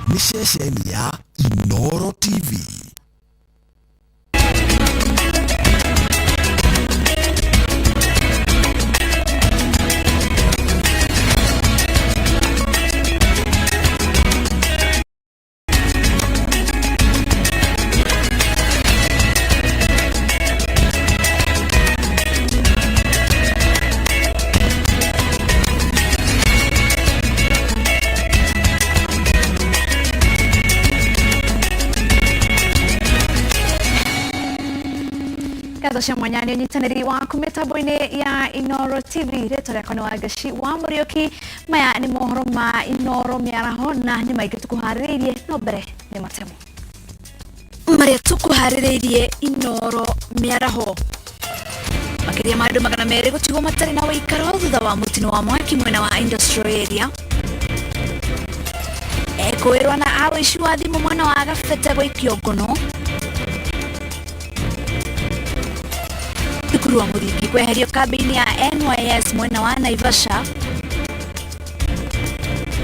Nĩ ceceni ya Inoro TV. Ngatho cia mwanya nĩ ũnyitanĩri waku mĩtambo-inĩ ya Inoro TV. Rĩtwa rĩakwa nĩ Wangeci wa Mũriũki. Maya nĩ mohoro ma Inoro mĩaraho na nĩ maingĩ tũkũharĩrĩirie, no mbere nĩ matemo marĩa tũkũharĩrĩirie Inoro mĩaraho. Makĩria ma andũ 200 gũtigwo matarĩ na ũikaro thutha wa mũtino wa mwaki mwena wa industrial area. Ekũĩrwo na a ũici wa thimũ mwena wa Gabete gũikio ngono. Thukuru wa mũthingi kweherio kambĩ-inĩ ya NYS mwena wa Naivasha.